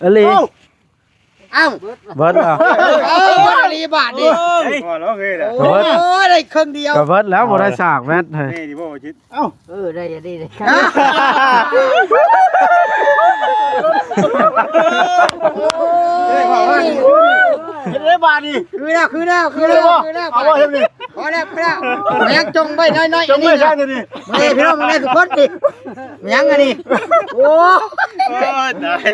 ອີ່ຫຼີ ເອົ້າ ເອົ້າ ເບິດແລ້ວ ເອີ ເບິດອີ່ຫຼີບາດນີ້ ເອີ ພໍແລ້ວເຮີຍ ໂອ້ຍ ໄດ້ເຄິ່ງດຽວ ກໍເບິດແລ້ວ ບໍ່ໄດ້ສາກແມັດເຮີຍ ນີ້ດິບໍ່ຈິດ ເອົ້າ ເອີ ໄດ້ ໄດ້ ໄດ້ ເຮັດໄດ້ບາດນີ້ ຄືແລ້ວ ຄືແລ້ວ ຄືແລ້ວ ຄືແລ້ວ ເອົາບໍ່ເຮັດນີ້ ພໍແລ້ວ ພໍແລ້ວ ຍັງຈົ່ງໄວ້ໜ້ອຍໆ ຈົ່ງໄວ້ຊະນີ້ ນີ້ພີ່ນ້ອງ ແມ່ນທຸກຄົນນີ້ ຍັງອັນນີ້ ໂອ້ຍ ໂອ້ຍ ຕາຍ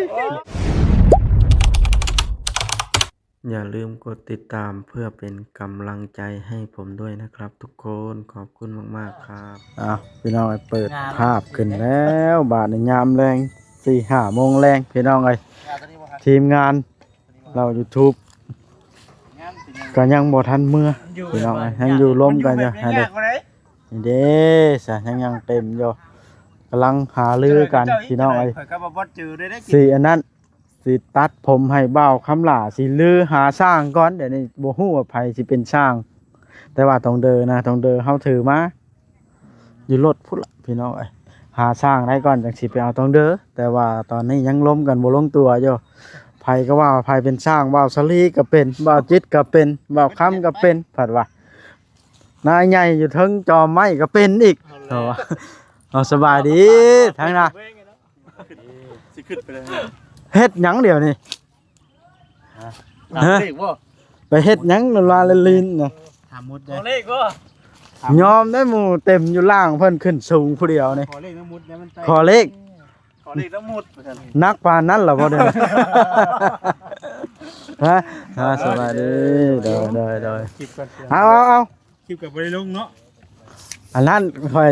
ຢ່າລືມກົດຕິດຕາມເພື່ອເປັນກຳລັງໃຈໃຫ້ຜົມດ້ວຍນະຄັບທຸກຄົນ ຂອບຄຸນມາກໆຄັບ. ອ້າວ ພີ່ນ້ອງເອີຍ ເປີດພາບຂຶ້ນແລ້ວ ບາດນີ້ຍາມແລງ ສີ່ຫ້າໂມງແລງ ພີ່ນ້ອງເອີຍ ທີມງານເລົ່າຢູທູບ ກໍຍັງບໍ່ທັນເມືອ ພີ່ນ້ອງເອີຍ ຍັງຢູ່ລົມກັນຢູ່ ໃຫ້ເດ້ ນີ້ເດ້ ຊະ ຍັງ ຍັງເຕັມຢູ່ ກຳລັງຫາລືກັນ ພີ່ນ້ອງເອີຍ ຊິອັນນັ້ນ ຊິຕັດຜົມໃຫ້ບ່າວຄຳຫຼ້າ ຊິລືຫາຊ່າງກ່ອນ ດຽວນີ້ບໍ່ຮູ້ວ່າໃຜຊິເປັນຊ່າງ ແຕ່ວ່າຕ້ອງເດີນະ ຕ້ອງເດີເຮົາຖືມາຢູ່ລົດພຸ້ນລະ ພີ່ນ້ອງເອີຍ ຫາຊ່າງໄດ້ກ່ອນ ຈັ່ງຊິໄປເອົາຕ້ອງເດີ ແຕ່ວ່າຕອນນີ້ຍັງລົມກັນບໍ່ລົງຕົວຢູ່ ໃຜກໍວ່າໃຜເປັນຊ່າງ ບ່າວສາລີກໍເປັນ ບ່າວຈິດກໍເປັນ ບ່າວຄຳກໍເປັນ ພັດວ່າ ນາຍໃຫຍ່ຢູ່ເທິງຈອມໄມ້ກໍເປັນອີກ ເອົາ ເອົາ ສະບາຍດີທາງໜ້າ ຊິຂຶ້ນໄປເລີຍ ເຮັດຫຍັງດຽວນີ້? ຮະ? ຖາມເລກບໍ່? ໄປເຮັດຫຍັງລາລະລິນນະ? ຖາມມຸດເດ້ ຂໍເລກບໍ່? ຍອມໄດ້ໝູ່ເຕັມຢູ່ລ່າງ ເພິ່ນຂຶ້ນສູງຜູ້ດຽວນີ້ ຂໍເລກນຳມຸດແດ່ມັນ ຂໍເລກ ຂໍເລກນຳມຸດ ວ່າຊັ້ນ ໜັກປານນັ້ນລະບໍ່ເດ້? ຮະ? ອ່າ ສະບາຍດີ ໂດຍ ໂດຍ ໂດຍ ຄລິບກ່ອນ ເອົາ ເອົາ ເອົາ ຄລິບກໍບໍ່ໄດ້ລົງເນາະ ອັນນັ້ນຂ້ອຍ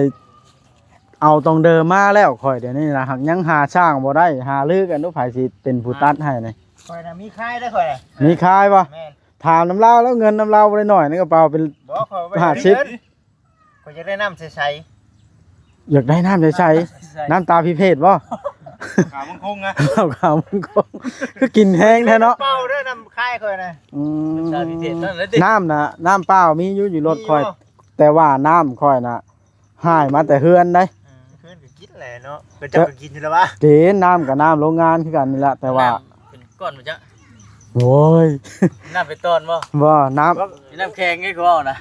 ເອົາຕົງເດີມາແລ້ວ ຂ້ອຍດຽວນີ້ນະ ຫາກຍັງຫາຊ່າງບໍ່ໄດ້ ຫາລືກັນດູ ໃຜຊິເປັນຜູ້ຕັດໃຫ້ນີ້ ຂ້ອຍນະມີຄາຍເດ້ ຂ້ອຍນະ ມີຄາຍບໍ່? ແມ່ນ ຖາມນຳລາວແລ້ວ ເງິນນຳລາວບໍ່ໄດ້ໜ້ອຍໃນກະເປົາ ເປັນ ບໍ່ ຂ້ອຍບໍ່ໄດ້ ຫ້າສິບ ເງິນ ຂ້ອຍຢາກໄດ້ນ້ຳໃສໆ ຢາກໄດ້ນ້ຳໃສໆ ນ້ຳຕາພິເພກບໍ່? ຂາວມັງຄົງນະ ຂາວມັງຄົງ ຄືກິນແຮງແທ້ເນາະ ເປົ່າເດີ ນ້ຳຄາຍຂ້ອຍນະ ອືມ ນ້ຳຕາພິເພກນັ້ນແຫຼະຕິ ນ້ຳນະ ນ້ຳເປົ່າມີຢູ່ ຢູ່ລົດຂ້ອຍ ມີຢູ່ ແຕ່ວ່ານ້ຳຂ້ອຍນະ ຫາຍມາແຕ່ເຮືອນເດ້ ເອີ ເຮືອນກໍກິນແຫຼະເນາະ ເຂົາເຈົ້າກໍກິນຢູ່ແລ້ວວະ ກິນ ນ້ຳກໍນ້ຳໂລງງານຄືກັນນີ້ລະ ແຕ່ວ່າ ນ້ຳເປັນກ້ອນບໍ່ຈະ ໂອ້ຍ ນ້ຳເປັນຕອນບໍ່? ບໍ່ ນ້ຳ ນ້ຳແຂງໄງ ຄືເວົ້ານະ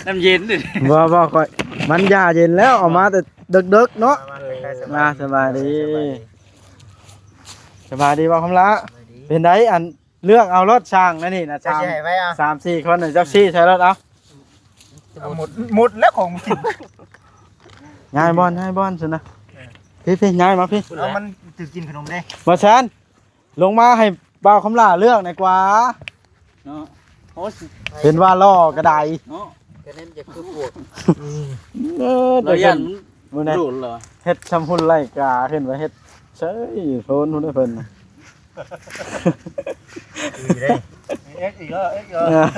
ນ້ຳເຢັນ ບໍ່ ບໍ່ ຂ້ອຍ ມັນຢາເຢັນແລ້ວ ເອົາມາແຕ່ເດິກໆເນາະ ມາ ສະບາຍດີ ສະບາຍດີ ສະບາຍດີ ສະບາຍດີ ເວົ້າຄຳລະ ສະບາຍດີ ເປັນໃດ ອັນ ເລືອກເອົາໂລດຊ່າງນັ້ນນີ້ນະ ສາມ ສາມສີ່ຄົນ ເຈົ້າຊີ້ໃສ່ໂລດເອົາ ໝົດ ໝົດແລ້ວຂອງກິນ ຍ້າຍບ່ອນ ຍ້າຍບ່ອນຊັ້ນນະ ເອີ ພີ່ໆ ຍ້າຍມາພີ່ ເອົາ ມັນຖືກກິນຂະໜົມເດ້ ບໍ່ຊັ້ນ ລົງມາໃຫ້ບ່າວຄຳຫຼ້າເລືອກໜ່ອຍກວ່າເນາະ ໂອ້ ເຫັນວ່າຫຼໍ່ກະໄດເນາະ ກະເນັ້ນຈະຄືພວກ ເອີ ລາວຢ້ານ ມື້ນັ້ນ ເຮັດຊຳຮຸ່ນໄລ່ກາ ເຫັນວ່າເຮັດເຊີຍໂທນພຸ້ນເພິ່ນ ເອັກອີກແລ້ວ ເອັກອີກແລ້ວ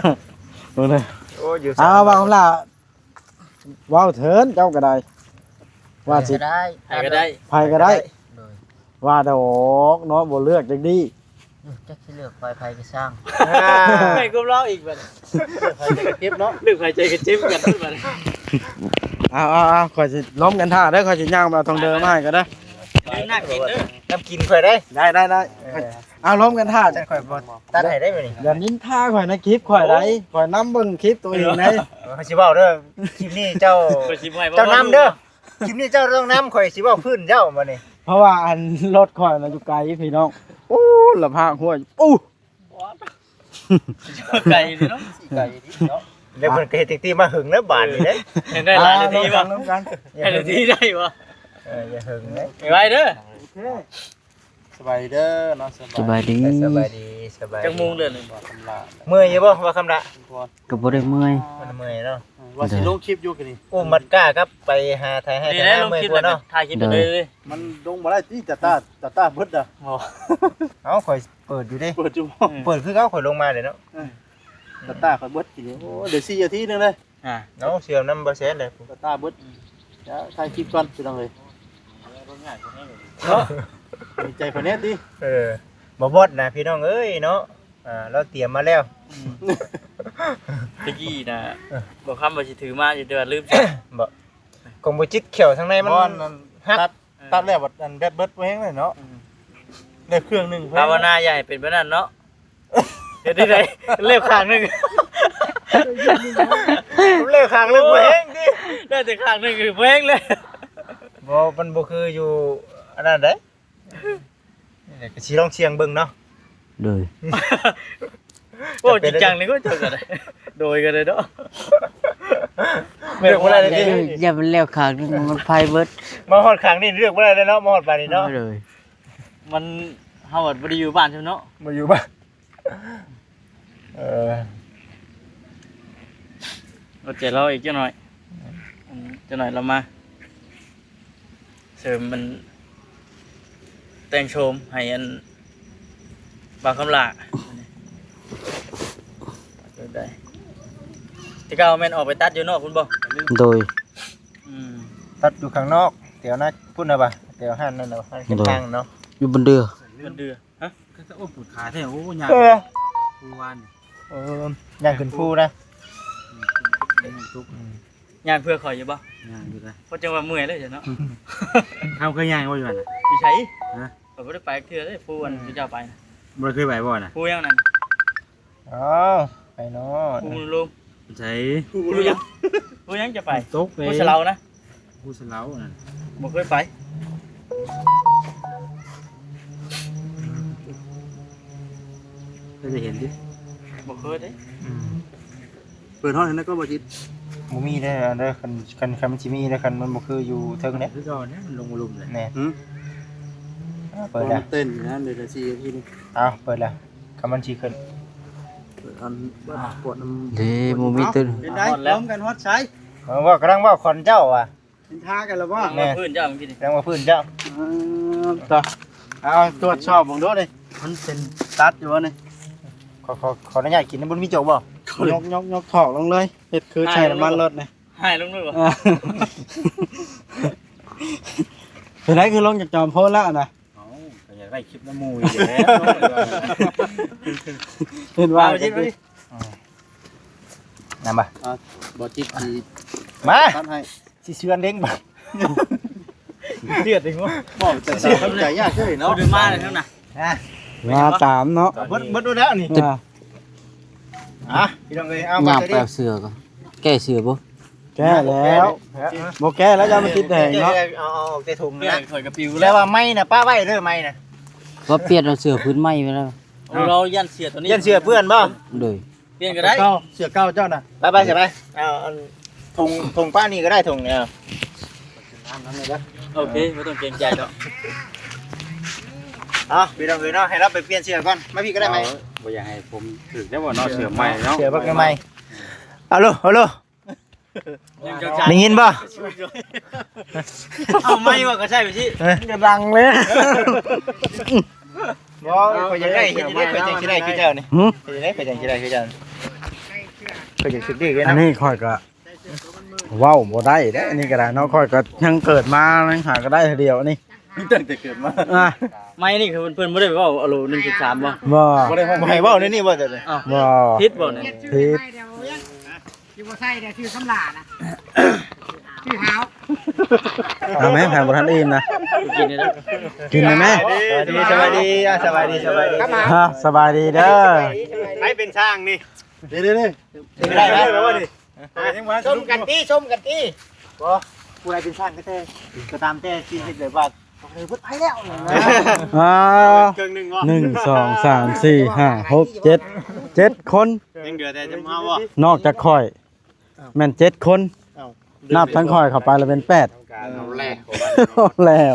ເບິ່ງເດີ ໂອ້ ຢູ່ ເອົາ ວ່າລະ ເວົ້າເທີນເຈົ້າກໍໄດ້ ວ່າຊິ ໃຜກໍໄດ້ ໃຜກໍໄດ້ ໂດຍ ວ່າດອກເນາະ ບໍ່ເລືອກຈັກດີ້ ອືມ ຈັກຊິເລືອກຝ່າຍໃຜກໍຊ່າງ ແມ່ນຄວາມລາວອີກບັດ ໃຜໃຈກໍເຈັບເນາະ ເລືອກໃຜໃຈກໍເຈັບກັນບັດ ເອົາໆໆ ຂ້ອຍຊິລົມກັນຖ້າເດີ ຂ້ອຍຊິຍ່າງໄປເອົາທອງເດີມາໃຫ້ກໍໄດ້ ນ້ຳກິນເດີ ນ້ຳກິນຂ້ອຍເດ້ ໄດ້ໆໆ ເອີ ເອົາລົມກັນຖ້າ ຈັ່ງຂ້ອຍບໍ່ຕັດໃຫ້ໄດ້ບັດນີ້ ຢ່ານິນທາຂ້ອຍໃນຄລິບຂ້ອຍໄດ ຂ້ອຍນຳເບິ່ງຄລິບຕົວເອງໄດ ເອີ ຂ້ອຍຊິເວົ້າເດີ ຄລິບນີ້ເຈົ້າ ຂ້ອຍຊິບໍ່ໃຫ້ ເຈົ້ານຳເດີ ຄລິບນີ້ເຈົ້າຕ້ອງນຳ ຂ້ອຍຊິເວົ້າພື້ນເຈົ້າບັດນີ້ ເພາະວ່າອັນລົດຂ້ອຍນະຢູ່ໄກພີ່ນ້ອງ ໂອ້ ລະພາກຫ້ວຍ ໂອ້ ໄກເດເນາະ ໄກເດເນາະ ແລ້ວເພິ່ນກໍເຮັດແທັກຊີມາຫຶງແລ້ວບາດນີ້ເດ້ ເອີ ຍັງໄດ້ຫຼາຍນາທີບໍ່ ອ່າ ລົມກັນ ໃຫ້ນາທີໄດ້ບໍ່ ເອີ ຢ່າຫຶງເດ້ ໄວໆເດີ ໂອເຄ ສະບາຍດີເດີເນາະ ສະບາຍດີ ສະບາຍດີ ສະບາຍດີ ຈັກໂມງເດີນີ້ ເມື່ອຍຢູ່ບໍ່ ວ່າຄຳລະ ກໍບໍ່ໄດ້ເມື່ອຍ ມັນເມື່ອຍເນາະ ວ່າຊິລົງຄລິບຢູ່ຄືນີ້ ໂອ້ ມັດກ້າກັບໄປຫາໄທໄຮ່ໄທນາເມື່ອຍກວ່າເນາະ ຖ່າຍຄລິບໄປເລີຍ ມັນລົງບໍ່ໄດ້ຕິ ດາຕ້າ ດາຕ້າເບິດດາ ເອົ້າ ຂ້ອຍເປີດຢູ່ເດ້ ເປີດຢູ່ ເປີດຄືເກົ່າ ຂ້ອຍລົງມາເດ້ເນາະ ເອີ ດາຕ້າຂ້ອຍເບິດກິນນີ້ ໂອ້ ເຫຼືອສີ່ນາທີໜຶ່ງເດ້ ອ່າ ເອົາ ເຊື່ອມນຳບໍ່ແຊນເດ້ ດາຕ້າເບິດ ດຽວຖ່າຍຄລິບກ່ອນພີ່ນ້ອງເອີຍ ເນາະ ໃຈຂ້ອຍແນ່ຕິ ເອີ ບໍ່ບອດນະພີ່ນ້ອງເອີຍເນາະ ອ່າ ລາວຕຽມມາແລ້ວ ອືມ ຕະກີ້ນະ ເອີ ບໍ່ຄຳວ່າຊິຖືມາຢູ່ ແຕ່ວ່າລືມ ບໍ່ ຂອງບໍ່ຈິດແຂ້ວທາງໃນມັນ ບໍ່ ອັນນັ້ນ ຫັກ ຕັດ ເອີ ຕັດແລ້ວບັດອັນແບັດເບິດບໍ່ແຮງເລີຍເນາະ ອືມ ໄດ້ເຄື່ອງໜຶ່ງ ພາວະນາຢ່າໃຫ້ເປັນແບບນັ້ນເນາະ. ເຮັດໄດ້ໃດ? ເລັບຂ້າງໜຶ່ງ ເລັບຂ້າງໜຶ່ງບໍ່ແຮງຕິ? ໄດ້ແຕ່ຂ້າງໜຶ່ງຄືບໍ່ແຮງເລີຍ. ບໍ່ ມັນບໍ່ຄືຢູ່ອັນນັ້ນເດ້. ນີ້ກໍຊິລອງສ່ຽງເບິ່ງເນາະ. ໂດຍ. ໂອ້ ຈິງຈັງນີ້ກໍເຈົ້າກໍໄດ້ ໂດຍກໍໄດ້ເນາະ. ເລືອກບໍ່ໄດ້ເລີຍຕິ? ຢ່າມັນແລ້ວຂ້າງໜຶ່ງ ມັນໄພເບິດ. ມາຮອດຂ້າງນີ້ເລືອກບໍ່ໄດ້ເລີຍເນາະ ມາຮອດປານນີ້ເນາະ. ໂດຍ. ມັນ ເຮົາບໍ່ໄດ້ຢູ່ບ້ານຊັ້ນເນາະ. ບໍ່ຢູ່ບ້ານ. ເອີ ອົດໃຈລໍອີກຈັກໜ້ອຍ ອືມ ຈັກໜ້ອຍລາວມາເສີມ ມັນແຕ່ງໂສມໃຫ້ອັນບ່າວຄຳຫຼ້າ. ແຕ່ເກົ່າແມ່ນອອກໄປຕັດຢູ່ນອກພຸ້ນບໍ່? ໂດຍ. ອືມ ຕັດຢູ່ຂ້າງນອກ ແຖວນັ້ນພຸ້ນນະ ແຖວຮ້ານນັ້ນນະ ຮ້ານເກັບທາງເນາະ. ໂດຍ. ຢູ່ບົນເຮືອ ບົນເຮືອ. ຮະ? ຄືຈະ ໂອ້ ປວດຂາແທ້. ໂອ້ ຍ່າງ ເອີ ເມື່ອວານນີ້ ເອີ ຍ່າງຂຶ້ນພູນະ. ອືມ ຍ່າງເພື່ອຂ້ອຍຢູ່ບໍ່? ຍ່າງຢູ່ເດ້. ເພາະຈັ່ງວ່າເມື່ອຍເລີຍເນາະ. ເຮົາເຄີຍຍ່າງບໍ່ຢູ່ຫັ້ນນະ? ຢູ່ໃສ? ຮະ? ຂ້ອຍບໍ່ໄດ້ໄປເທື່ອເດ້ ພູອັນ ອືມ ທີ່ເຈົ້າໄປນະ. ບໍ່ເຄີຍໄປບໍ່ນະ? ພູຫຍັງນັ້ນ? ອ້າວ ໄປເນາະ ພູລະລຸມ. ໃສ? ພູຫຍັງ? ພູຫຍັງຈະໄປ? ນ້ຳຕົກເດ້. ພູສະເຫຼົານະ? ພູສະເຫຼົານັ້ນ ບໍ່ເຄີຍໄປ. ເຄີຍໄດ້ເຫັນຕິ? ບໍ່ເຄີຍເດ້. ອືມ ເປີດຮອດຫັ້ນນະກໍບໍ່ຈິດ. ບໍ່ມີເດ້ ເດີ ຄັນ ຄັນ ຄັນມັນຊິມີເດ້ ຄັນມັນບໍ່ຄືຢູ່ເທິງເດ້. ຄືເກົ່ານະ ມັນລົງບໍ່ລຸ່ມເດ້. ແມ່ນ. ຫື? ເປີດແລ້ວ ເຕັ້ນນະ ເດ ສີ່ນາທີນີ້. ເອົາ ເປີດແລ້ວ ຄັນມັນຊິຂຶ້ນ. ເປີດອັນ ເປີດນຳ ເດ້ ບໍ່ມີຕື່ນ. ເປັນໃດ? ພ້ອມກັນຮອດໃສ? ເອີ ວ່າ ກຳລັງເວົ້າຂອນເຈົ້າວ່າ ເຫັນທ່າກັນແລ້ວບໍ່? ແມ່ນ. ພື້ນເຈົ້າເມື່ອກີ້ນີ້ ແສດງວ່າພື້ນເຈົ້າ. ເອີ ຕໍ່ ເອົາ ຕວດສອບເບິ່ງດູນີ້ ມັນເປັນຕັດຢູ່ບໍ່ນີ້? ຂໍ ຂໍ ຂໍອະນຸຍາດກິນ ບໍ່ມີຈົກບໍ່? ຍົກ ຍົກ ຍົກຖອກລົງເລີຍ ເຮັດຄືໃສ່ນ້ຳມັນລົດນີ້. ຫາຍລົງເລີຍບໍ່? ອ່າ ເປັນໄດ ຄືລົງຈາກຈອມໂພນແລ້ວນະ? ເອົ້າ ກໍຢາກໄດ້ຄລິບນຳໝູ່ຢູ່ແລ້ວ. ເຫັນວ່າ ມາ ມາ ນຳບໍ່? ອ່າ ບໍ່ຈິດຊິ ມາ ຕັດໃຫ້ ຊິເຊືອນເດ້ງບໍ່? ເດືອດເດ້ງບໍ່? ເວົ້າໃຈ ໃຈຍາກເລີຍເນາະ. ເດີນມາເລີຍເນາະ. ອ່າ ມາຕາມເນາະ. ເບິດ ເບິດແລ້ວນີ້. ອ່າ ອ່າ ພີ່ນ້ອງເອີຍ ເອົາ ຍ່າງໄປເອົາເສື້ອກ່ອນ. ແກ້ເສື້ອບໍ່? ແກ້ແລ້ວ ບໍ່ແກ້ແລ້ວ ຢ່າມັນຕິດແດງເນາະ. ເອົາ ເອົາອອກແຕ່ຖົງນະ. ຂ້ອຍກໍປິວແລ້ວ. ແຕ່ວ່າໄມ້ນະ ປະໄວ້ເດີ ໄມ້ນະ. ວ່າປ່ຽນເອົາເສື້ອພື້ນໃໝ່ໄປແລ້ວ. ເຮົາຢ້ານເສື້ອຕົວນີ້ ຢ້ານເສື້ອເປື້ອນບໍ່? ໂດຍ. ປ່ຽນກໍໄດ້ ເສື້ອເກົ່າ ເສື້ອເກົ່າເຈົ້ານະ. ໄປ ໄປ ໄປ ເອົາ ອັນ ຖົງ ຖົງປ້ານີ້ກໍໄດ້ ຖົງນີ້. ໂອເຄ ບໍ່ຕ້ອງເກງໃຈດອກ. ເອົາ ພີ່ນ້ອງເອີຍເນາະ ໃຫ້ລາວໄປປ່ຽນເສື້ອກ່ອນ. ມາພີ້ກໍໄດ້ໄໝ? ເອົາ ບໍ່ຢາກໃຫ້ຜົມຖືກໄດ້ບໍ່ເນາະ ເສື້ອໃໝ່ເນາະ. ເສື້ອບັກໃໝ່. ອາໂລ ອາໂລ ໄດ້ຍິນບໍ່? ເອົາໄມວ່າກໍໃຊ້ໄປຊິ ເອີ ກະດັງເລີຍ. ບໍ່ ຂ້ອຍຢາກໄດ້ ເຮັດຈັ່ງໃດຂ້ອຍຈັ່ງຊິໄດ້ຄືເຈົ້ານີ້? ຫື? ເຮັດຈັ່ງໃດຂ້ອຍຈັ່ງຊິໄດ້ຄືເຈົ້າ? ຂ້ອຍຢາກຖືກເດ້. ອັນນີ້ຂ້ອຍກໍເວົ້າບໍ່ໄດ້ເດ້ ອັນນີ້ກໍໄດ້ເນາະ. ຂ້ອຍກໍຍັງເກີດມາຍັງຫາກໍໄດ້ເທື່ອດຽວນີ້ ຕັ້ງແຕ່ເກີດມາ. ອ່າ ໄມນີ້ຄືເພິ່ນ ເພິ່ນບໍ່ໄດ້ເວົ້າອາໂລ ໜຶ່ງຈຸດສາມ ບໍ່? ບໍ່ ບໍ່ໄດ້ ບໍ່ໃຫ້ເວົ້າໃນນີ້ບໍ່? ເຈົ້ານີ້ ເອົ້າ ບໍ່ ຜິດບໍ່ນີ້? ຜິດ. ຊິບໍ່ໃສ່ເດ້ ຊື່ຄຳຫຼ້ານະ ຊື່ຫາວ. ເອົາແມ່ ໃຜບໍ່ທັນອີ່ມນະ ກິນໄດ້ແລ້ວ ກິນໄດ້ແມ່. ສະບາຍດີ ສະບາຍດີ ອ່າ ສະບາຍດີ ສະບາຍດີ ອ່າ ສະບາຍດີເດີ. ໃຜເປັນຊ່າງນີ້? ເດ້ໆໆ ໄດ້ໄດ້ບໍ່ນີ້? ຊົມກັນຕິ ຊົມກັນຕິ. ບໍ່ ຜູ້ໃດເປັນຊ່າງກໍແຕ່ ກໍຕາມແຕ່ ຊິເຮັດແບບວ່າ ເອີ ເບິດໄປແລ້ວ. ອ່າ ເຄິ່ງໜຶ່ງບໍ່? ໜຶ່ງ ສອງ ສາມ ສີ່ ຫ້າ ຫົກ ເຈັດ ເຈັດຄົນ. ຍັງເຫຼືອແຕ່ຈຳເຮົາບໍ່? ນອກຈາກຂ້ອຍ ອ້າວ ແມ່ນເຈັດຄົນ. ອ້າວ ນັບທັງຂ້ອຍເຂົ້າໄປແລ້ວເປັນແປດ. ເອົາແລ້ວ ເອົາແລ້ວ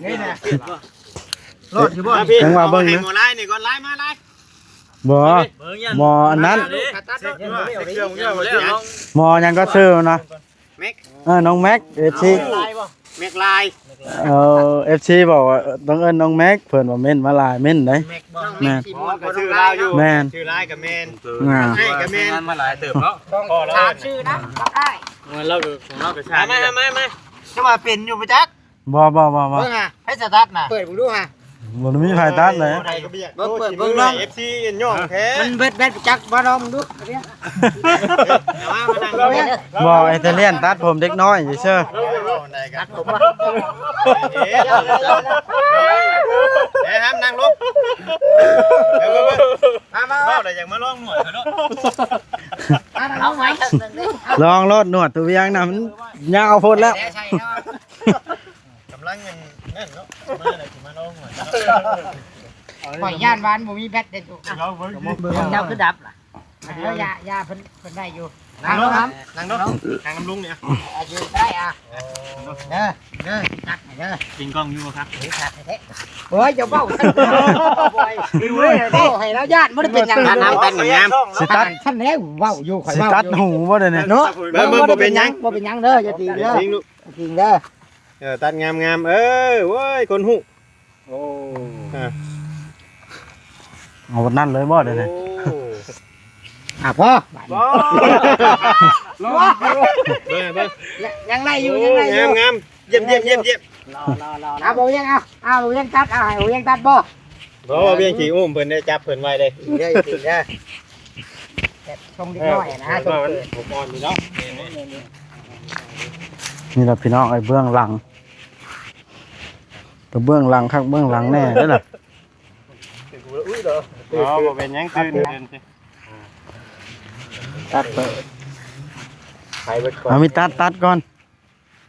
ນີ້ນະ ລອດຢູ່ບໍ່? ຍັງວ່າເບິ່ງນະ ເອົາໃຫ້ໝໍລາຍນີ້ກ່ອນ ລາຍມາ ລາຍ. ບໍ່ ບໍ່ ອັນນັ້ນ ໝໍຫຍັງກໍຊື່ນະ? ແມັກ ເອີ ນ້ອງແມັກ ເອັຟຊີ ແມັກລາຍ. ເອີ ເອັຟຊີບອກວ່າຕ້ອງເອີ້ນນ້ອງແມັກ ເພິ່ນວ່າເມັ້ນມາຫຼາຍເມັ້ນໄດ໋. ແມ່ນ ຊື່ລາວຢູ່ ແມ່ນ ຊື່ລາຍກໍແມ່ນ ອ່າ ໃຫ້ກໍແມ່ນ ມາຫຼາຍເຕີບເນາະ. ສາມຊື່ນະ ຕ້ອງອ້າຍ ເອີ ລາວກໍຂອງລາວກໍຊາຍ. ມາ ມາ ມາ ຈະວ່າເປັນຢູ່ບໍ່ຈັກ. ບໍ່ ບໍ່ ບໍ່ ບໍ່ ເບິ່ງຫາ ໃຜສະຕັດນະ ເປີດເບິ່ງດູຫາ. ບໍ່ໄດ້ມີໃຜຕັດເລີຍ. ເບິ່ງ ເບິ່ງ ເບິ່ງລອງ ເອັຟຊີ ຍ້ອງແທ້ ມັນເບິດແບດຈັກບໍ່ ລອງເບິ່ງດູ. ບໍ່ ໄອ້ຕາລຽນຕັດຜົມເດັກນ້ອຍຊື່ໆ. ຕັດຜົມ ເອີ ເອີ ຫ້າມນັ່ງລົງ ເອີ ມາ ມາ ມາ ຢາກມາລອງໜວດເນາະ. ລອງໂລດ ໜວດຕົວວຽງນະ ມັນຍາວໂພດແລ້ວ. ກຳລັງອັນນັ້ນເນາະ ມາແລ້ວຊິມາລອງຫວຍເນາະ. ຂ້ອຍຢ້ານວ່າມັນບໍ່ມີແບັດເດ້ຕຸ. ເບິ່ງເຈົ້າຄືດັບລະ. ເອົາ ຢ່າ ຢ່າ ເພິ່ນ ເພິ່ນໄດ້ຢູ່. ນັ່ງລົງ ນັ່ງລົງ ນັ່ງນຳລຸງນີ້. ອາ ຢືນກໍໄດ້ອະ. ເດີ ເດີ ຊິຕັດໃຫ້ເດີ. ປິງກ້ອງຢູ່ບໍ່ຄັບ? ເອີ ຕັດໃຫ້ແທ້. ໂອ້ຍ ຢ່າເວົ້າ ເວົ້າໃຫ້ລາວຢ້ານ ບໍ່ໄດ້ເປັນຫຍັງ. ຕັດງາມໆ ຕັດງາມໆ. ຊິຕັດ ຊັ້ນແລ້ວ ເວົ້າຢູ່ ຂ້ອຍເວົ້າຢູ່ ຊິຕັດຫູບໍ່ໄດ້ນີ້ເນາະ. ເບິ່ງ ເບິ່ງ ບໍ່ເປັນຫຍັງ ບໍ່ເປັນຫຍັງເດີ ຢ່າຕີງເດີ ຢ່າຕີງລູກ ຢ່າຕີງເດີ. ເອີ ຕັດງາມໆ ເອີ ໂອ້ຍ ຄົນຮູ້. ໂອ້ ອ່າ ເອົານັ້ນເລີຍບໍ່ເດນີ້? ໂອ້ ອ່າ ພໍ ບໍ່ ເບິ່ງ ເບິ່ງ ຍັງ ຍັງໄດ້ຢູ່ ຍັງໄດ້ຢູ່ ງາມໆ ຢ້ຽມໆໆໆ. ເອົາ ບໍ່ວຽງ ເອົາ ເອົາ ບໍ່ວຽງຕັດ ເອົາ ໃຫ້ບໍ່ວຽງຕັດບໍ່? ບໍ່ ບໍ່ວຽງຂີ້ອຸ້ມເພິ່ນໄດ້ ຈັບເພິ່ນໄວ້ເດ້. ເດີ ເດີ ແບບຊົງເດັກນ້ອຍນະ ຊົງ ເອີ ເພິ່ນ ຜົມອ່ອນຢູ່ເນາະ. ນີ້ລະພີ່ນ້ອງເອີຍ ເບື້ອງຫຼັງ ກະເບື້ອງຫຼັງຄັກເບື້ອງຫຼັງແນ່ເດ້ລະ. ອໍ ບໍ່ເປັນຫຍັງ ຕື່ນ ຕື່ນ ຕັດເປີດ ໄປເບິດກ່ອນ. ເອົາ ມີຕັດ ຕັດກ່ອນ.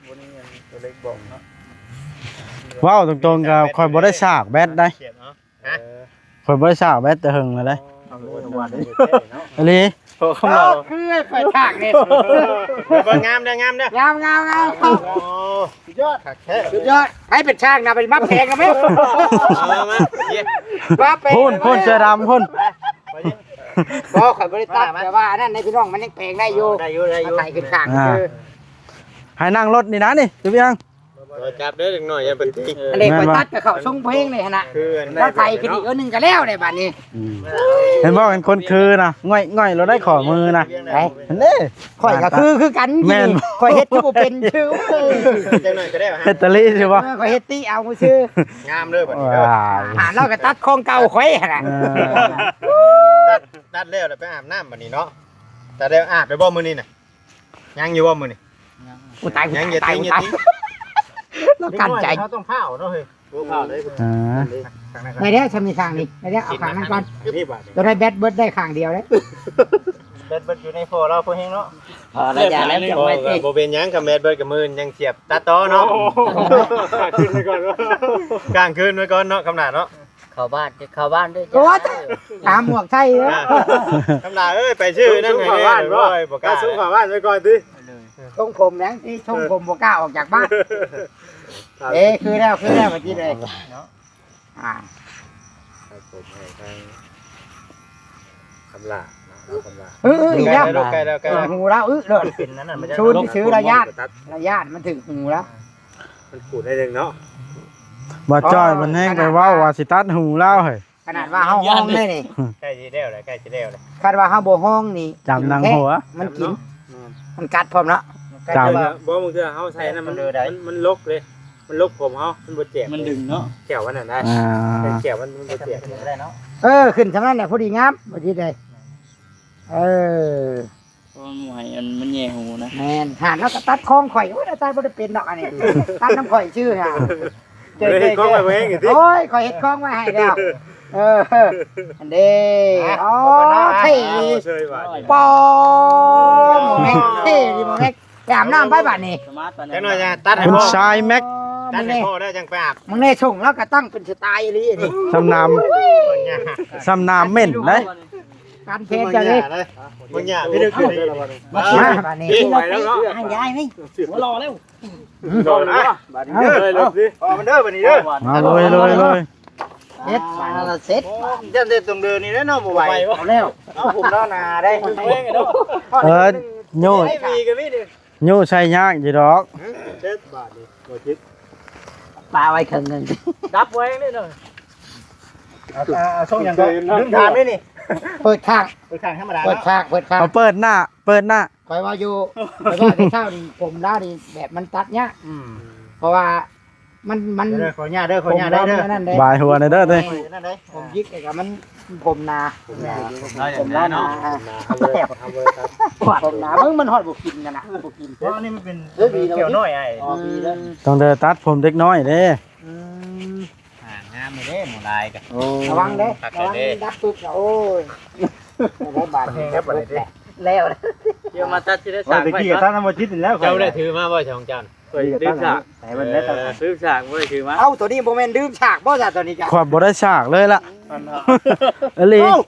ບໍ່ມີອັນຕົວເລັກບອກເນາະ. ເວົ້າຕົງໆ ກະຂ້ອຍບໍ່ໄດ້ສາກແບັດໃດ. ຮະ? ເອີ ຂ້ອຍບໍ່ໄດ້ສາກແບັດແຕ່ເຫິງແລ້ວເດ້. ອໍ ເອົາເລີຍວ່າເດ້. ອີ່ຫຼີ. ໂອ້ ຄຳເວົ້າ ຄືໄປທາງນີ້ ເບິ່ງງາມເດີ ງາມເດີ ງາມ ງາມ ງາມ. ໂອ້ ສຸດຍອດ ຄັກແທ້ ສຸດຍອດ. ໃຜເປັນຊ່າງນະ ໄປມາແພງນະແມ່. ເອົາມາ ມາແພງ ພຸ້ນ ພຸ້ນ ເສື້ອດຳພຸ້ນ. ບໍ່ ຂ້ອຍບໍ່ໄດ້ຕັດ ແຕ່ວ່າອັນນັ້ນໃນພີ່ນ້ອງ ມັນຍັງແປງໄດ້ຢູ່ ໄດ້ຢູ່ ໄດ້ຢູ່ ໄປຂຶ້ນຂ້າງ ອ່າ ຄື ໃຫ້ນັ່ງລົດນີ້ນະນີ້ ຕົວຢ່າງ. ບໍ່ຈັບເດີ ເດັກນ້ອຍຢ່າໄປຕີ. ອັນນີ້ຂ້ອຍຕັດກະເຂົ້າຊົງເພງນີ້ຫັ້ນນະ ຄືອັນ ລາວໄຖຂຶ້ນອີກເອີໜຶ່ງກະແລ້ວໄດ໋ບາດນີ້. ອືມ ເຫັນບໍ່ ເປັນຄົນຄືນະ ງ່ອຍໆ ລາວໄດ້ຂໍ້ມືນະ. ເຫັນເດ້ ຂ້ອຍກະຄື ຄືກັນ ແມ່ນ ຂ້ອຍເຮັດຄືບໍ່ເປັນຊື່ ຈັກໜ້ອຍກະໄດ້ ເຮັດຕະລີຊື່ບໍ່? ເອີ ຂ້ອຍເຮັດຕິເອົາຊື່. ງາມເດີບາດນີ້ເດີ. ອ່າ ລາວກະຕັດຂອງເກົ່າຂ້ອຍຫັ້ນນະ. ເອີ ຕັດ ຕັດແລ້ວລະໄປອາບນ້ຳບາດນີ້ເນາະ. ຕັດແລ້ວອາບໄດ້ບໍ່ມື້ນີ້ນະ? ຍັງຢູ່ບໍ່ມື້ນີ້? ໂອ້ ຕາຍ ຍັງ ຕາຍ ຕາຍ ຕາຍ. ລາວກັ້ນໃຈ ເຮົາຕ້ອງພ້າວເນາະເຮີ້ຍ. ໂອ້ ພ້າວເລີຍ. ອ່າ ໄດ້ແລ້ວ ຊຳນີ້ຂ້າງນີ້ ໄດ້ແລ້ວ ເອົາຂ້າງນັ້ນກ່ອນ. ຕົວໃດແບັດເບິດໄດ້ຂ້າງດຽວເດ້. ແບັດເບິດຢູ່ໃນພໍ່ລາວຜູ້ແຮງເນາະ. ພໍແລ້ວ ຢ່າແລ້ວ ຈັ່ງໄວ້ຕິ. ບໍ່ເປັນຫຍັງ ຄັນແບັດເບິດກະມື້ນີ້ຍັງສຽບຕັດຕໍ່ເນາະ. ໂອ້ ຄ້າງຄືນໄວ້ກ່ອນ ຄ້າງຄືນໄວ້ກ່ອນເນາະ ຄຳໜ້າເນາະ. ເຂົ້າບ້ານ ເຂົ້າບ້ານເດີ. ໂອ້ຍ ຫາໝວກໃສ່ເດີ. ຄຳຫຼ້າເອີຍ ໄປຊື້ນັ້ນໃຫ້ແນ່. ບໍ່ກ້າ ສົ່ງເຂົ້າບ້ານໄວ້ກ່ອນຕິ. ຊົງຜົມຫຍັງຕິ ຊົງຜົມບໍ່ກ້າອອກຈາກບ້ານ. ເອີ ຄືແລ້ວ ຄືແລ້ວ ບາດນີ້ເລີຍເນາະ. ອ່າ ໃຫ້ຜົມໃຫ້ທາງຄຳຫຼ້າເນາະ ຄຳຫຼ້າ. ເອີ ອີກແລ້ວ ໃກ້ແລ້ວ ໃກ້ແລ້ວ ຫູລາວອຶໂລດ. ເປັນອັນນັ້ນ ມັນ ຊຸນຊື່ລະຢ້ານ ລະຢ້ານມັນຖືກຫູລາວ. ມັນຂູດໜ້ອຍໜຶ່ງເນາະ. ບໍ່ຈ້ອຍ ເອີ ມັນແຮງໄປເວົ້າວ່າຊິຕັດຫູລາວເຮີ້ຍ. ຂະໜາດວ່າເຮົາຮ້ອງໄດ້ນີ້ ໃກ້ຊິແລ້ວແລ້ວ ໃກ້ຊິແລ້ວແລ້ວ. ຄັນວ່າເຮົາບໍ່ຮ້ອງນີ້ ຈຳໜັງຫົວ ມັນກິນ ມັນກັດພ້ອມເນາະ. ຈຳ ບໍ່ ບາງເທື່ອເຮົາໃສ່ນັ້ນມັນ ມັນ ມັນຫຼົກເລີຍ ມັນຫຼົກຜົມເຮົາ ມັນບໍ່ແຈກ ມັນດຶງເນາະ ແຂ້ວມັນນັ້ນນະ. ອ່າ ແຂ້ວມັນ ມັນບໍ່ແຈກ. ເອີ ຂຶ້ນຊ່ຳນັ້ນແຫຼະ ພໍດີງາມ ບໍ່ຕິດເລີຍ. ເອີ ເພາະມັນບໍ່ໃຫ້ ອັນ ມັນແຍ່ຫູນະ. ແມ່ນ ຫານລາວກະຕັດຂອງຂ້ອຍ. ໂອ້ຍ ອາຈານບໍ່ໄດ້ເປັນດອກອັນນີ້ ຕັດນຳຂ້ອຍຊື່ຫາ. ເຈົ້າເຮັດຂອງໄວ້ບໍ່ແຮງຕິ. ໂອ້ຍ ຂ້ອຍເຮັດຂອງໄວ້ໃຫ້ແລ້ວ. ເອີ ອັນເດ້. ອໍ ເທ່ ເຊີຍວ່າ ປອມ ແມັກ ເທ່ດີບໍ່ແມັກ. ໄປອາບນ້ຳໄປບາດນີ້. ຈັກໜ້ອຍຈະຕັດໃຫ້ພໍ່ ຄຸນຊາຍແມັກ ຕັດໃຫ້ພໍ່ແລ້ວຈັ່ງໄປອາບ. ມຶງແນ່ ຊົງລາວກະຕັ້ງເປັນສະໄຕລ໌ອີ່ຫຼີນີ້. ຊ່ຳນ້ຳ ຊ່ຳນ້ຳເໝັນເດ້. ການແພນເຈົ້າເດ້. ບາງຢ່າງທີ່ເດີຂຶ້ນ ມາບາດນີ້ ກິນເອົາຕິ ໃຫ້ຍາຍນີ້ ຫົວຫຼໍ່ແລ້ວ. ເອົາລະບາດນີ້ເດີ ເລີຍເລີຍ ອອກມັນເດີບາດນີ້ເດີ. ມາ ລຸຍ ລຸຍ ລຸຍ. ເຮັດບາດນີ້ລະເສັດ. ຢ້ານແຕ່ຕົງເດີນີ້ແຫຼະເນາະ ບໍ່ໄຫວ. ເອົາແລ້ວ ເອົາຜົມເນາະ ໜາໄດ໋. ເອີ ໂຍ ມີກະມີເດ້. ໂຍໃສ່ຍາກຢູ່ດອກ. ເຈັດບາດນີ້ບໍ່ຈິດ ປາໄວ້ເຄິ່ງໜຶ່ງ ດັບໄວ້ເລີຍເນາະ. ເອົາ ເອົາ ສົ່ງຫຍັງກໍ ລືມຖາມເດ້ນີ້. ເປີດຂ້າງ ເປີດຂ້າງທຳມະດາ ເປີດຂ້າງ ເປີດຂ້າງ ເອົາເປີດໜ້າ ເປີດໜ້າ. ຂ້ອຍວ່າຢູ່ ຂ້ອຍວ່າແຕ່ເຊົ້ານີ້ ຜົມລາວນີ້ແບບມັນຕັດຍາກ. ອືມ ເພາະວ່າ ມັນ ມັນ ເດີ ຂໍອະນຸຍາດເດີ ຂໍອະນຸຍາດເດີ ຜົມເຮົາມັນນັ້ນເດ້ ບາຍຫົວແດ່ເດີ ເອີ ນັ້ນເດ້ ຜົມຢິກແລ້ວກໍມັນ ຜົມໜາ ຜົມໜາ ຜົມໜາ ຜົມໜາ ເນາະ ຜົມໜາ ເອົາເລີຍ ເອົາເລີຍ ຜົມໜາ ເບິ່ງມັນຮອດບໍ່ກິນກັນນະ ບໍ່ກິນ ເພາະອັນນີ້ມັນເປັນ ເອີ ດີແລ້ວ ແກ້ວນ້ອຍອ້າຍ ອໍ ດີແລ້ວ ອືມ ຕ້ອງໄດ້ຕັດຜົມເດັກນ້ອຍເດ້ ອືມ ອ່າ ງາມເດ້ໝໍຫຼາຍກໍ ໂອ້ ລະວັງເດີ ຄັກ ລະວັງເດີ ດັບປຶບ ໂອ້ຍ ໄດ້ບາດນີ້ ແລ້ວ ແລ້ວ ດຽວມາຕັດຊິໄດ້ ໂອ້ ສາກ ແຕ່ ໄວ້ ກ່ອນ ຕັດນຳບໍ່ຈິດນີ້ແລ້ວ ເຈົ້າໄດ້ຖືມາບໍ່ ຂອງເຈົ້າ ຂ້ອຍລືມສາກ ໃສ່ເບິ່ງໄດ້ ເອີ ລືມສາກ ບໍ່ໄດ້ຖືມາ ເອົ້າ ໂຕນີ້ບໍ່ແມ່ນລືມສາກບໍ່ຊະ ໂຕນີ້ກະ ຂ້ອຍບໍ່ໄດ້ສາກເລີຍລະ ອັນນ່າ ອີ່ຫຼີ ເອົ້າ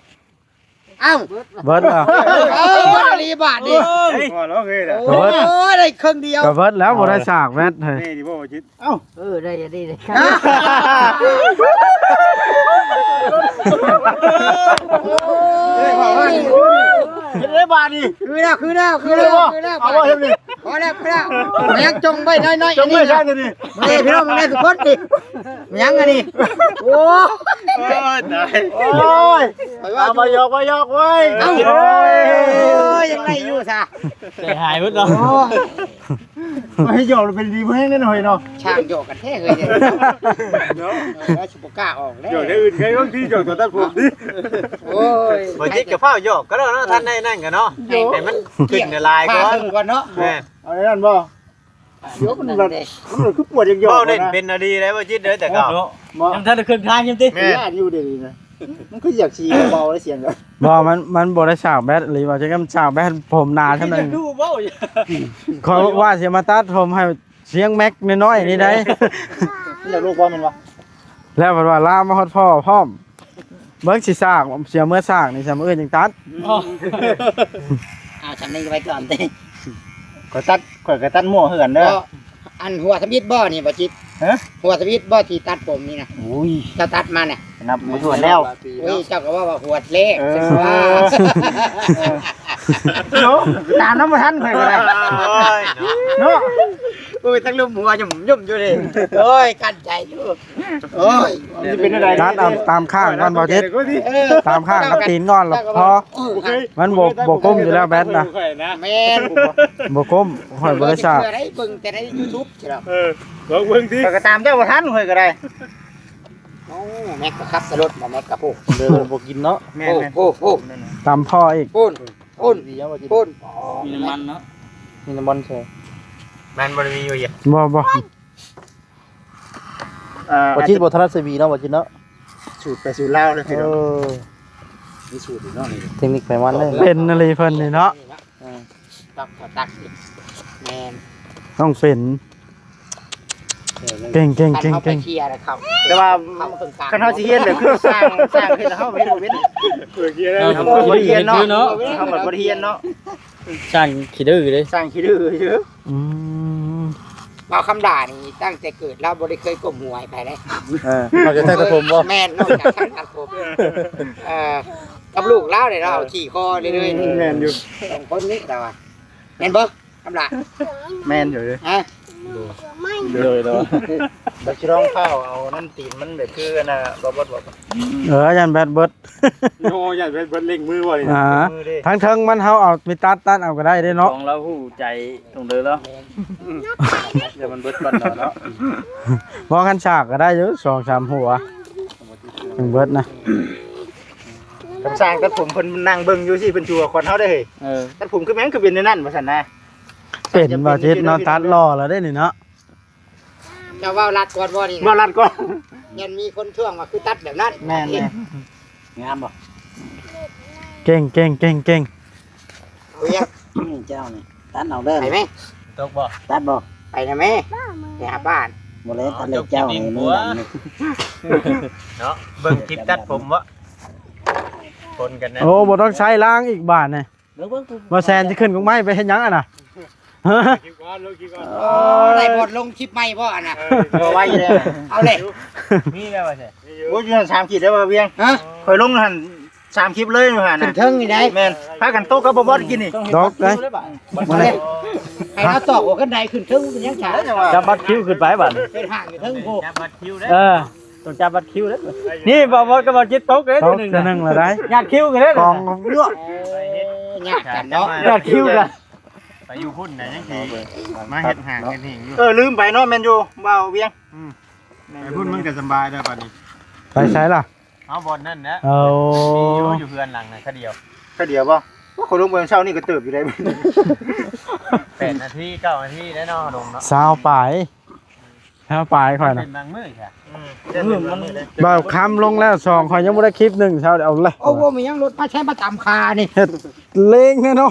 ເອົ້າ ເບິດແລ້ວ ເອີ ເບິດອີ່ຫຼີບາດນີ້ ໂອ້ຍ ພໍແລ້ວເຮີ້ຍ ໂອ້ຍ ໄດ້ເຄິ່ງດຽວ ກໍເບິດແລ້ວ ບໍ່ໄດ້ສາກແມັດເຮີ້ຍ ນີ້ດີບໍ່ຈິດ ເອົ້າ ເອີ ໄດ້ ໄດ້ ໄດ້ ເຮັດໄດ້ບາດນີ້ ຄືແລ້ວ ຄືແລ້ວ ຄືແລ້ວ ຄືແລ້ວ ເອົາບໍ່ເຮັດນີ້ ພໍແລ້ວ ພໍແລ້ວ ຍັງຈົ່ງໄວ້ໜ້ອຍໆ ຈົ່ງໄວ້ຊະ ອັນນີ້ນະ ນີ້ ນີ້ພີ່ນ້ອງ ແມ່ນທຸກຄົນນີ້ ຍັງອັນນີ້ ໂອ້ຍ ໂອ້ຍ ຕາຍ ໂອ້ຍ ເອົາ ບໍ່ຢອກ ບໍ່ຢອກເວີຍ ເອົ້າ ໂອ້ຍ ຍັງໄດ້ຢູ່ຊະ ໃຈຫາຍເບິດເນາະ ໂອ້ຍ ໃຫ້ຢອກເປັນດີແຮງແນ່ນອນເນາະ ຊ່າງຢອກກັນແທ້ເຮີ້ຍ ເນາະ ເອີ ຊິບໍ່ກ້າອອກແລ້ວ ຢອກແນວອື່ນໄກ ບາງທີຢອກຕອນຕັດຜົມຕິ ໂອ້ຍ ບໍ່ຈິດກໍຟ້າວຢອກກໍໄດ້ເນາະ ທັນໄດ້ນັ້ນກໍເນາະ ໃຫ້ມັນຂຶ້ນຫຼາຍໆກ່ອນ ເບິ່ງກ່ອນເນາະ ແມ່ນ ເອົາໄດ້ນັ້ນບໍ່ ດຽວມັນແບບ ມັນຄືປວດຢອກໆ ເວົ້າເຫຼັ້ນເນາະ ເປັນນະດີໄດ໋ບໍ່ຈິດເດີ ແຕ່ເກົ່າ ບໍ່ ຍັງທັນໄດ້ເຄິ່ງທາງຢູ່ຕິ ແມ່ນ ຢ້ານຢູ່ເດນີ້ນະ ມັນຄືຢາກຊິເບົາໄດ້ສຽງ ບໍ່ ມັນ ມັນບໍ່ໄດ້ສາກແບັດອີ່ຫຼີ ວ່າຈັ່ງຊັ້ນມັນສາກແບັດ ຜົມໜາຊ່ຳໃດ ຄືເວົ້າ ຂ້ອຍວ່າຊິມາຕັດຜົມໃຫ້ສຽງແມັກນ້ອຍໆນີ້ໄດ໋ ມັນຢາກລູກບໍ່ແມ່ນບໍ່ ແລ້ວເພິ່ນວ່າລາມມາຮອດພໍ່ພ້ອມ ເບິ່ງຊິສາກ ຊິເອົາເມືອສາກນີ້ ຊຳອື່ນຈັ່ງຕັດ ເອົາຊ່ຳນີ້ໄວ້ກ່ອນຕິ ຂ້ອຍຕັດ ຂ້ອຍກໍຕັດໝໍ້ຄືກັນເດີ ບໍ່ ອັນຫົວທຳອິດບໍ່ນີ້ ບໍ່ຈິດ ຮະ ຫົວທຳອິດບໍ່ທີ່ຕັດຜົມນີ້ນະ ໂອ້ຍ ເຈົ້າຕັດມານະ ນັບບໍ່ຖ້ວນແລ້ວ ໂອ້ຍ ເຈົ້າກໍເວົ້າວ່າຫົວແລກ ເອີ ຊັ້ນວ່າ ເອີ ໂນ ຕາມນຳບໍ່ທັນຂ້ອຍກໍໄດ້ ໂອ້ຍ ເນາະ ໂອ້ຍ ທັງລົມຫົວຫຍຸ່ມໆຢູ່ນີ້ ໂອ້ຍ ກັ້ນໃຈຢູ່ ໂອ້ຍ ມັນຊິເປັນຈັ່ງໃດ ຕັດເອົາຕາມຂ້າງກ່ອນບໍ່ຈິດ ເອີ ຕາມຂ້າງກັບຕີນກ່ອນລະພໍ ເອີ ມັນບໍ່ ບໍ່ກຸ້ມຢູ່ແລ້ວແບັດນະ ແມ່ນ ບໍ່ກຸ້ມ ຂ້ອຍບໍ່ໄດ້ສາກ ເບິ່ງແຕ່ໃນຢູທູບ ເອີ ລອງເບິ່ງຕິ ຂ້ອຍກໍຕາມເຈົ້າບໍ່ທັນ ຂ້ອຍກໍໄດ້ ໂອ້ ແມັກກໍຂັບໃສ່ລົດບໍ່ ແມັກກໍໂພ ເດີ ບໍ່ກິນເນາະ ແມ່ນໆ ໂອ້ ໂອ້ ຕຳພໍອີກ ໂອ້ ໂອ້ ໂອ້ ມີນ້ຳມັນເນາະ ມີນ້ຳມັນໃສ່ ມັນບໍ່ໄດ້ມີຢູ່ ບໍ່ ບໍ່ ອ່າ ບໍ່ຈິດບໍ່ຖະໜັດໃສ່ຫວີເນາະ ບໍ່ຈິດເນາະ ສູດໄປສູດລາວເລີຍ ເອີ ມີສູດຢູ່ເນາະ ເຕັກນິກໄປມັນເລີຍ ເປັນອີ່ຫຼີເພິ່ນນີ້ເນາະ ເອີ ຕັກກໍຕັກ ແມ່ນ ຕ້ອງເປັນ ເກັ່ງໆໆໆ ຄັນເຮົາໄປເຄຍແລ້ວເຂົ້າ ແຕ່ວ່າ ເຂົ້າເຄິ່ງກາງ ຄັນເຮົາຊິຮຽນແບບຄືຊ່າງ ຊ່າງເຮັດ ເຮົາເຮັດບໍ່ເປັນ ເອີ ເຮົາບໍ່ໄດ້ຮຽນເນາະ ເຮົາບໍ່ໄດ້ຮຽນເນາະ ຊ່າງຂີ້ດື້ເດ້ ຊ່າງຂີ້ດື້ຢູ່ ອືມ ບ່າວຄຳຫຼ້ານີ້ຕັ້ງແຕ່ເກີດລາວບໍ່ໄດ້ເຄີຍກົ້ມຫົວໃຫ້ໃຜເດ້ ເອີ ນອກຈາກຊ່າງຕັດຜົມບໍ່ ແມ່ນ ນອກຈາກຊ່າງຕັດຜົມ ເອີ ກັບລູກລາວນີ້ລາວຂີ່ຄໍເລື້ອຍໆນີ້ ແມ່ນຢູ່ ສອງຄົນນີ້ລາວວ່າ ແມ່ນບໍ່ຄຳຫຼ້າ ແມ່ນຢູ່ເດ້ ຮະ ໂດຍ ໂດຍ ໂດຍ ແບບຊິລອງເຜົາເອົານ້ຳຕີນມັນແບບຄືອັນນ່າ ບໍ່ເບິດບໍ່ ເອີ ຢ້ານແບັດເບິດ ໂອ້ ຢ້ານແບັດເບິດ ເລັ່ງມືບໍ່ນີ້ ອ່າ ທາງເທິງມັນເຮົາເອົາມີດຕັດ ຕັດເອົາກໍໄດ້ເດ້ເນາະ ຂອງລາວຮູ້ໃຈຕົງເດີລາວ ຢ່າມັນເບິດກ່ອນເນາະ ບໍ່ ຄັນສາກກໍໄດ້ຢູ່ ສອງສາມຫົວ ມັນເບິດນະ ຄັນຊ່າງຕັດຜົມເພິ່ນນັ່ງເບິ່ງຢູ່ຊີ້ ເພິ່ນຊິຫົວຂວັນເຮົາເດ້ ເອີ ຕັດຜົມຄືແມ່ນຄືເປັນແນວນັ້ນວ່າຊັ້ນນະ ເປັນບໍ່ຈິດເນາະ ຕັດຫຼໍ່ແລ້ວເດ້ນີ້ເນາະ ເຈົ້າເວົ້າລັດກ່ອນບໍ່ນີ້ ເວົ້າລັດກ່ອນ ຍັງມີຄົນທ້ວງວ່າຄືຕັດແບບນັ້ນ ແມ່ນໆ ງາມບໍ່ ເກັ່ງໆໆໆ ເອົາຫຍັງ ນີ້ເຈົ້ານີ້ ຕັດເອົາເດີ ໄປໄໝ ຕົກບໍ່ ຕັດບໍ່ ໄປນະແມ່ ໄປຫາບ້ານ ບໍ່ແລ້ວ ຕັດເລັບເຈົ້ານີ້ ເນາະ ເບິ່ງຄລິບຕັດຜົມບໍ່ ຄົນກັນນະ ໂອ້ ບໍ່ຕ້ອງໃຊ້ລ້າງອີກບາດນີ້ ເບິ່ງ ບໍ່ແຊນຊິຂຶ້ນກົກໄມ້ໄປເຮັດຫຍັງຫັ້ນນະ ຮະ ເອົາ ໄດ້ບ່ອນລົງຄລິບໃໝ່ບໍ່ອັນນ່າ ເອີ ບໍ່ໄວ້ແລ້ວ ເອົາແຫຼະ ມີແລ້ວວ່າແທ້ ໂອ້ຍ ຢູ່ຫັ້ນສາມຂີດແລ້ວວ່າວຽງ ຮະ ຂ້ອຍລົງຫັ້ນສາມຄລິບເລີຍຢູ່ຫັ້ນ ຂຶ້ນເທິງນີ້ໄດ໋ ແມ່ນ ພາກັນຕົກກັບບໍ່ບອດກິນນີ້ ຕົກໄດ໋ ໃຫ້ລາວຕອກຫົວຄັນໄດຂຶ້ນເທິງເປັນຫຍັງຊະ ຈັບບັດຄິວຂຶ້ນໄປບາດນີ້ ເປັນຫາງຢູ່ເທິງພຸ້ນ ຈັບບັດຄິວເດີ ເອີ ຕ້ອງຈັບບັດຄິວເດີ ນີ້ບໍ່ບອດກັບບໍ່ຈິດຕົກເດ້ ຕົກເທື່ອໜຶ່ງ ເທື່ອໜຶ່ງລະໄດ໋ ຍາດຄິວກັນເດ້ ກອງ ຍາດກັນເນາະ ຍາດຄິວກັນ ໄປຢູ່ພຸ້ນນະ ຍັງຊິມາເຮັດຫ້າງເຮັດຫີງຢູ່. ເອີ ລືມໄປເນາະ ແມ່ນຢູ່ ບ່າວວຽງ. ອືມ ແມ່ນຢູ່ ໄປພຸ້ນມັນກໍສະບາຍແລ້ວບັດນີ້. ໄປໃສລະ? ເອົາບ່ອນນັ້ນແຫຼະ. ເອົາ ມີຢູ່ ຢູ່ເຮືອນຫຼັງນັ້ນຄະດຽວ. ຄະດຽວບໍ່? ໂອ້ ຂ້ອຍລົງໄປເຊົ້ານີ້ກໍເຕີບຢູ່ໄດ໋. ແປດນາທີ ເກົ້ານາທີແລ້ວເນາະ ລົງເນາະ ຊາວປາຍ. ເຮົາໄປຂ້ອຍນະ ເປັນບາງມື້ແທ້. ອືມ ເປັນບາງມື້ເດ້. ບ່າວຄຳລົງແລ້ວສອງ ຂ້ອຍຍັງບໍ່ໄດ້ຄລິບໜຶ່ງ ເຊົ້າເອົາເລີຍ. ໂອ້ໂຫ ມີຫຍັງລົດມາໃຊ້ມາຕຳຄານີ້ ເຮັດເລງແທ້ເນາະ.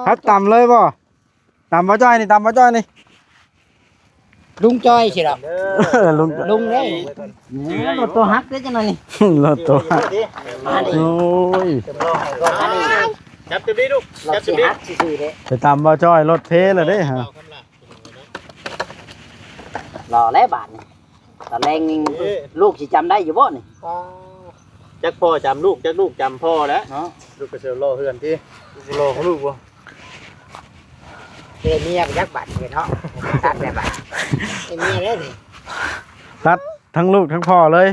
ອໍ ຄັດຕຳເລີຍບໍ່? ຕຳບໍ່ຈ້ອຍນີ້ ຕຳບໍ່ຈ້ອຍນີ້. ລຸງຈ້ອຍຊິດອກ. ເອີ ລຸງ ລຸງເດ້. ລົດໂຕຫັກເດ້ຈັ່ງນັ້ນນີ້. ລົດໂຕຫັກ. ໂອ້ຍ ຈັບຈັບດີລູກ ຈັບຈັບດີ. ໄປຕຳບໍ່ຈ້ອຍລົດເພແລ້ວເດ້. ລໍແລ້ວບາດນີ້ ຕອນແລງນີ້ ເອີ ລູກຊິຈຳໄດ້ຢູ່ບໍ່ນີ້? ອໍ ຈັກພໍ່ຈຳລູກ ຈັກລູກຈຳພໍ່ແຫຼະເນາະ. ລູກກໍຊິລໍເຮືອນຕິ ລໍຂອງລູກບໍ່? ເອີ ເມຍໄປຈັກບາດນີ້ເນາະ. ຕັດແລ້ວບາດ ເມຍເດ້ນີ້ ຕັດທັງລູກທັງພໍ່ເລີຍ.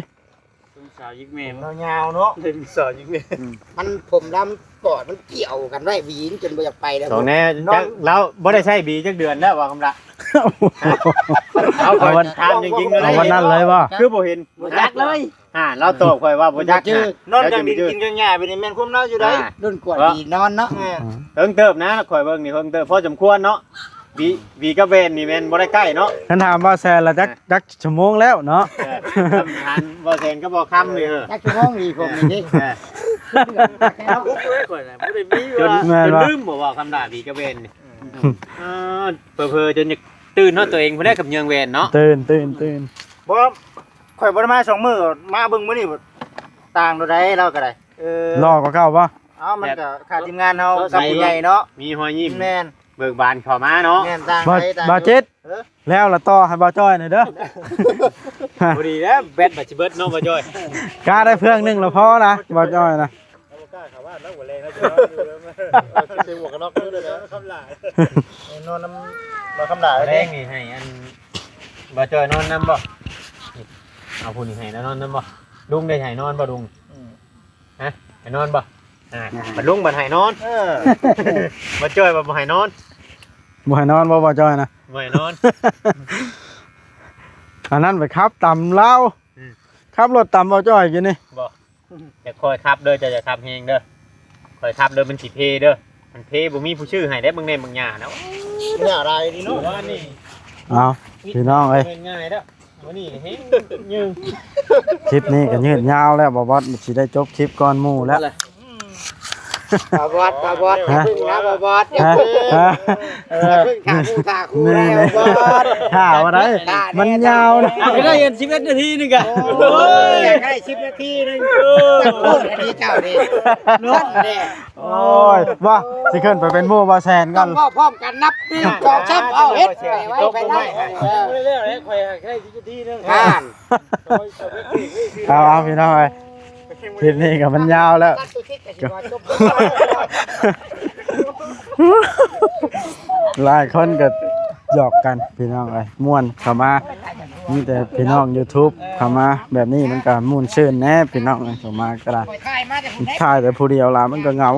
ສາວຍິກແມ່ ຜົມຍາວເນາະ ເປັນສາວຍິກແມ່. ອືມ ມັນຜົມດຳປອດມັນກ່ຽວກັນໄວ້ ຫວີມັນຈົນບໍ່ຢາກໄປແລ້ວ. ສອງແນ່ ນອນ ຈັກລາວບໍ່ໄດ້ໃຊ້ຫວີຈັກເດືອນແລ້ວວ່າຄຳລະ. ເອົາ ເອົາ ເອົາ ເອົາ ຖາມຈິງໆເລີຍ ເອົາວັນນັ້ນເລີຍບໍ່? ຄືບໍ່ເຫັນ ບໍ່ຈັກເລີຍ. ອ່າ ລາວຕອບຂ້ອຍວ່າບໍ່ຈັກ. ນອນກາງດິນກິນກາງຫຍ້າໄປນີ້ແມ່ນຄວາມລາວຢູ່ໃດ໋. ອ່າ ດົນກວດດີນອນເນາະ. ເອີ ເຖິງເຕີບນະ ຂ້ອຍເບິ່ງນີ້ເຖິງເຕີບພໍສົມຄວນເນາະ. ຫວີ ຫວີກັບແວ່ນນີ້ແມ່ນບໍ່ໄດ້ໃກ້ເນາະ. ຄັນຖາມບ່າວແຊນລະຈັກ ຈັກຊົ່ວໂມງແລ້ວເນາະ. ເອີ ຖາມບ່າວແຊນກັບບ່າວຄຳນີ້ ເອີ ຈັກຊົ່ວໂມງຫວີຜົມນີ້. ເອີ ບໍ່ໄດ້ມີວ່າ ຈົນ ແມ່ນວ່າ ຈົນລືມບໍ່ວ່າຄຳລະຫວີກັບແວ່ນນີ້. ອືມ ເອີ ເຜີໆຈົນຢາກຕື່ນເນາະ ຕົວເອງຜູ້ໃດກັບເຍືອງແວ່ນເນາະ. ຕື່ນ ຕື່ນ ຕື່ນ. ບໍ່ ຂ້ອຍບໍ່ໄດ້ມາສອງມື້ ມາເບິ່ງມື້ນີ້ຕ່າງໂດໃດລາວກໍໄດ້. ເອີ ຫຼໍ່ກວ່າເກົ່າບໍ່? ເອົ້າ ມັນກໍຄ່າທີມງານເຮົາກັບຜູ້ໃຫຍ່ເນາະ ມີຮອຍຍິ້ມ. ແມ່ນ ເບີກບານເຂົ້າມາເນາະ. ແມ່ນ ຕ່າງ ບ່າວ ໄປຕ່າງ ບ່າວເຈັດ ເອີ ແລ້ວລະຕໍ່ໃຫ້ບ່າວຈ້ອຍໜ່ອຍເດີ. ພໍດີແລ້ວແບັດບາດຊິເບິດເນາະບ່າວຈ້ອຍ. ກະໄດ້ເຟືອງໜຶ່ງລະພໍນະບ່າວຈ້ອຍນະ. ບໍ່ກ້າເຂົ້າບ້ານແລ້ວ ຫົວແລງແລ້ວ ຊິນອນຢູ່ ຊິໝວກກັນນັອກຢູ່ເລີຍນະ. ຄຳຫຼາຍ ນອນນຳບ່າວຄຳຫຼາຍ. ແລງນີ້ໃຫ້ອັນບ່າວຈ້ອຍນອນນຳບໍ່? ເອົາຜູ້ນີ້ໃຫ້ນອນນຳບໍ່? ລຸງໄດ້ໃຫ້ນອນບໍ່ລຸງ? ອືມ ຮະ ໃຫ້ນອນບໍ່? ອ່າ ອ່າ ບັດລຸງບັດໃຫ້ນອນ. ເອີ ບ່າວຈ້ອຍວ່າບໍ່ໃຫ້ນອນ. ບໍ່ໃຫ້ນອນບໍ່ ບ່າວຈ້ອຍນະ? ບໍ່ໃຫ້ນອນ. ອັນນັ້ນໄປຂັບຕຳລາວ. ອືມ ຂັບລົດຕຳບ່າວຈ້ອຍກິນນີ້. ບໍ່ ຢ່າຄ່ອຍຂັບເດີ ເຈົ້າຢ່າຂັບແຮງເດີ ຄ່ອຍຂັບເດີ ມັນຊິເພເດີ. ມັນເພບໍ່ມີຜູ້ຊື້ໃຫ້ເດ້ ເບິ່ງແນ່ເບິ່ງຫຍ້ານະ. ໂອ້ຍ ຫຍ້າຫຼາຍດີເນາະ ວ່ານີ້. ເອົາ ພີ່ນ້ອງເອີຍ ແມ່ນງ່າຍເດ້. ມື້ນີ້ແຮງຍືງ ຄລິບນີ້ກໍຍືດຍາວແລ້ວ ບ່າວບອດຊິໄດ້ຈົບຄລິບກ່ອນໝູ່ແລ້ວ. ບ່າວບອດ ບ່າວບອດ ຮະ ຢ່າເພິ່ງນະ ບ່າວບອດ ຢ່າເພິ່ງ ຮະ ຢ່າເພິ່ງ ຖ້າຄູ່ຖ້າຄູ່ ນີ້ ໄດ້ ບ່າວບອດ ຖ້າວ່າໄດ້ ຖ້າແນ່ ມັນຍາວນະ. ຢາກໄດ້ອັນສິບເອັດນາທີໜຶ່ງກະ ໂອ້ຍ ຢາກໄດ້ສິບນາທີໜຶ່ງ ເອີ ຈັກໂພດອັນນີ້ເຈົ້ານີ້ ນັ້ນແຫຼະ. ໂອ້ຍ ວ່າຊິຂຶ້ນໄປເປັນໝູ່ບ່າວແຊນກ່ອນ ຕ້ອງເວົ້າພ້ອມກັນ ນັບໜຶ່ງ ສອງ ສາມ ເອົາ ເຮັດ ໄປໄວ ໄປໄວ ເອີ ບໍ່ໄດ້ແລ້ວແຫຼະ ຂ້ອຍຢາກໄດ້ສິບນາທີໜຶ່ງ ອ່ານ ເອົາ ເອົາ ພີ່ນ້ອງເອີຍ ຄລິບນີ້ກໍມັນຍາວແລ້ວ ຫຼາຍຄົນກໍຫຍອກກັນ ພີ່ນ້ອງເອີຍ ມ່ວນເຂົ້າມາ ມີແຕ່ພີ່ນ້ອງຢູທູບເຂົ້າມາ ແບບນີ້ມັນກໍມ່ວນຊື່ນແດ່ ພີ່ນ້ອງເອີຍ ເຂົ້າມາກໍໄດ້ ຖ່າຍແຕ່ຜູ້ດຽວລະມັນກໍເຫງົາ.